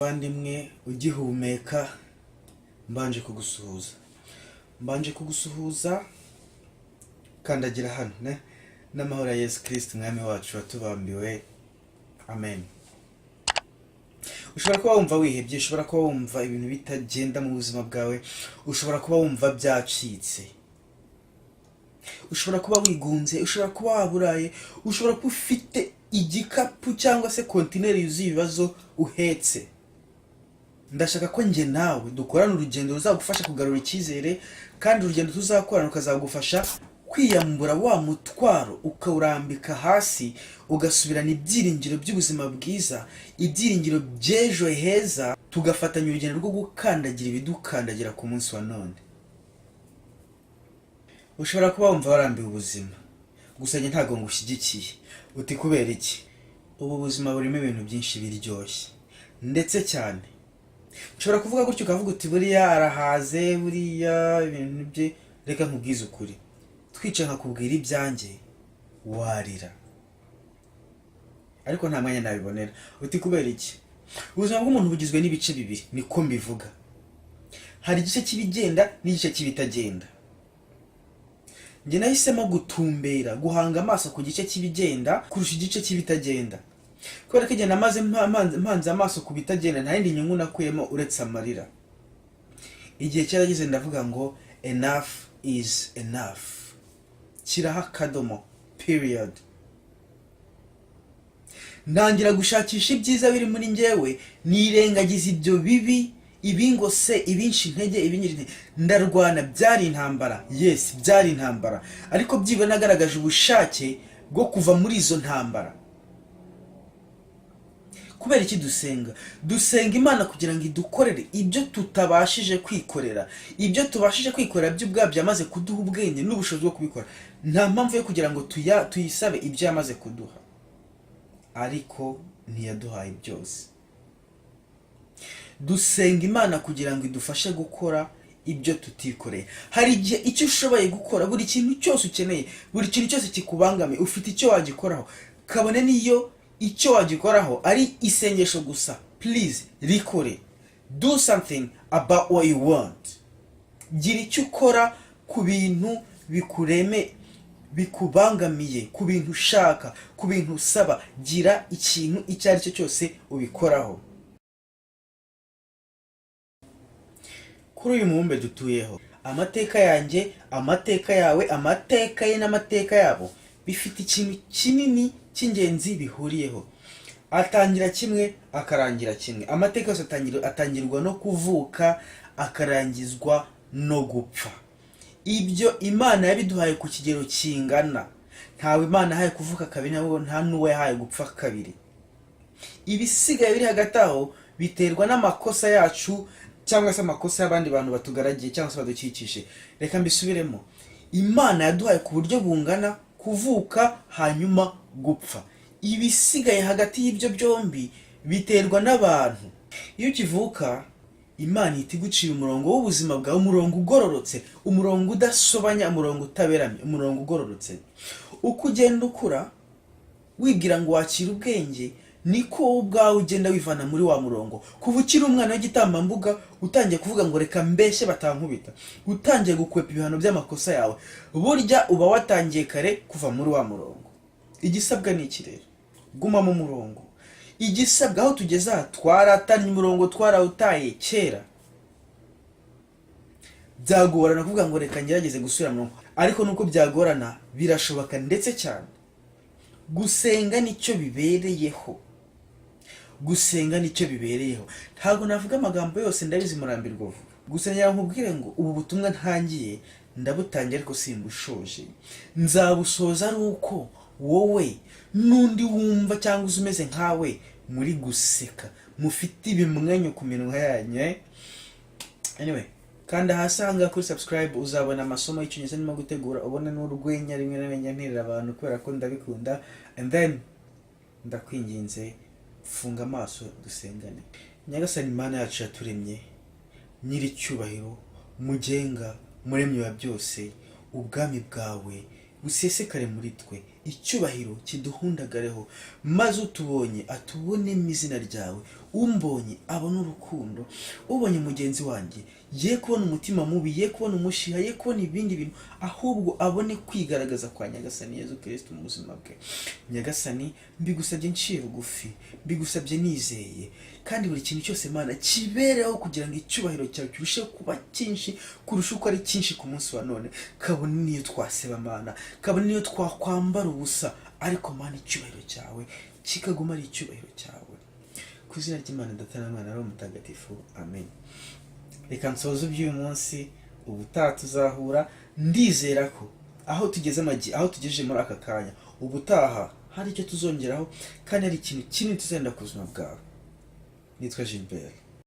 Muvandimwe ugihumeka, mbanje kugusuhuza, mbanje kugusuhuza. Kandagira hano ne n'amahoro ya Yesu Kirisiti Umwami wacu watubambiwe, amen. Ushobora kuba wumva wihebye, ushobora kuba wumva ibintu bitagenda mu buzima bwawe, ushobora kuba wumva byacitse, ushobora kuba wigunze, ushobora kuba waburaye, ushobora kuba ufite igikapu cyangwa se kontineri yuzuye ibibazo uhetse. Ndashaka ko njye nawe dukorana urugendo ruzagufasha kugarura icyizere, kandi urugendo tuzakorana rukazagufasha kwiyambura wa mutwaro ukawurambika hasi, ugasubirana ibyiringiro by'ubuzima bwiza, ibyiringiro by'ejo heza, tugafatanya urugendo rwo gukandagira ibidukandagira ku munsi wa none. Ushobora kuba wumva warambiwe ubuzima, gusa njye ntabwo ngushyigikiye. Uti kubera iki? Ubu buzima burimo ibintu byinshi biryoshye ndetse cyane. Nshobora kuvuga gutyo ukavuga uti buriya arahaze, buriya ibintu bye. Reka nkubwize ukuri, twicaye nkakubwira ibyanjye warira, ariko nta mwanya nabibonera. Uti kubera iki? Ubuzima bw'umuntu bugizwe n'ibice bibiri, niko mbivuga. Hari igice cy'ibigenda n'igice cy'ibitagenda. Njye nahisemo gutumbera, guhanga amaso ku gice cy'ibigenda kurusha igice cy'ibitagenda, kubera ko igihe namaze mpanze amaso ku bitagenda, nta yindi nyungu nakuyemo uretse amarira. Igihe cyarageze ndavuga ngo enough is enough, shyiraho akadomo, period. Ntangira gushakisha ibyiza biri muri njyewe, nirengagiza ibyo bibi, ibingose, ibinshi intege, ibinyira intege. Ndarwana, byari intambara, yes, byari intambara, ariko byibura nagaragaje ubushake bwo kuva muri izo ntambara. Kubera iki dusenga? Dusenga Imana kugira ngo idukorere ibyo tutabashije kwikorera. Ibyo tubashije kwikorera byo ubwabyo yamaze kuduha ubwenge n'ubushobozi bwo kubikora. Nta mpamvu yo kugira ngo tuyisabe ibyo yamaze kuduha. Ariko ntiyaduhaye byose. Dusenga Imana kugira ngo idufashe gukora ibyo tutikoreye. Hari igihe icyo ushoboye gukora, buri kintu cyose ukeneye, buri kintu cyose kikubangamiye, ufite icyo wagikoraho, kabone n'iyo icyo wagikoraho ari isengesho gusa. Please, rikore. Do something about what you want. Gira icyo ukora ku bintu bikureme, bikubangamiye, ku bintu ushaka, ku bintu usaba. Gira ikintu icyo ari cyo cyose ubikoraho. Kuri uyu mubumbe dutuyeho, amateka yanjye, amateka yawe, amateka ye n'amateka yabo bifite ikintu kinini cy'ingenzi bihuriyeho: atangira kimwe, akarangira kimwe. Amateka yose atangirwa no kuvuka, akarangizwa no gupfa. Ibyo Imana yabiduhaye ku kigero kingana. Ntawe Imana yahaye kuvuka kabiri, nta n'uwo yahaye gupfa kabiri. Ibisigaye biri hagati aho biterwa n'amakosa yacu cyangwa se amakosa y'abandi bantu batugaragiye cyangwa se badukikije. Reka mbisubiremo: Imana yaduhaye ku buryo bungana kuvuka hanyuma gupfa. Ibisigaye hagati y'ibyo byombi biterwa n'abantu. Iyo ukivuka, Imana ihita igucira umurongo w'ubuzima bwawe, umurongo ugororotse, umurongo udasobanya, umurongo utaberamye, umurongo ugororotse. Uko ugenda ukura, wibwira ngo wakira ubwenge, niko wowe ubwawe ugenda wivana muri wa murongo. Kuva ukiri umwana w'igitambambuga, utangiye kuvuga ngo reka mbeshye batankubita, utangiye gukwepa ibihano by'amakosa yawe, burya uba watangiye kare kuva muri wa murongo. Igisabwa ni iki rero? Guma mu murongo. Igisabwa, aho tugeze aha twaratanye umurongo, twarawutaye kera. Byagorana kuvuga ngo reka ngerageze gusubira mu murongo, ariko nuko byagorana birashoboka ndetse cyane. Gusenga nicyo bibereyeho, gusenga nicyo bibereyeho. Ntabwo navuga amagambo yose, ndabizi murambirwa vuba. Gusa ngira nkubwire ngo ubu butumwa ntangiye, ndabutangiye ariko simbushoje. Nzabusoza ari uko wowe n'undi wumva cyangwa uzi umeze nkawe muri guseka, mufite ibimwenyu ku minwa yanyu, eh? Anyway, kanda hasi ahangaha kuri subscribe, uzabona amasomo y'Icyongereza ndimo gutegura, ubone n'urwenya rimwe na rimwe nterera abantu kubera ko ndabikunda. And then ndakwinginze, funga amaso dusengane. Nyagasani Imana yacu yaturemye, Nyiricyubahiro, Mugenga, Muremyi wa byose, ubwami bwawe busesekare muri twe, icyubahiro kiduhundagareho, maze utubonye atubonemo izina ryawe. Umbonye abone urukundo. Ubonye mugenzi wanjye ye kubona umutima mubi, ye kubona umushiha, ye kubona ibindi bintu, ahubwo abone kwigaragaza kwa Nyagasani Yezu Kirisitu mu buzima bwe. Nyagasani, mbigusabye nciye bugufi, mbigusabye nizeye, kandi buri kintu cyose, Mana, kibereho kugira ngo icyubahiro cyawe kirusheho kuba cyinshi kurusha uko ari cyinshi ku munsi wa none. Kabone niyo twaseba, Mana, kabone niyo twakwambara ubusa, ariko Mana, icyubahiro cyawe kikaguma ari icyubahiro cyawe. Ku izina ry'Imana Data na Mwana na Roho Mutagatifu, amen. Reka nsoze iby'uyu munsi. Ubutaha tuzahura. Ndizera ko aho tugeze amagi, aho tugejeje muri aka kanya, ubutaha hari icyo tuzongeraho kandi hari ikintu kinini tuzenda ku buzima bwawe. Nitwa Gilbert.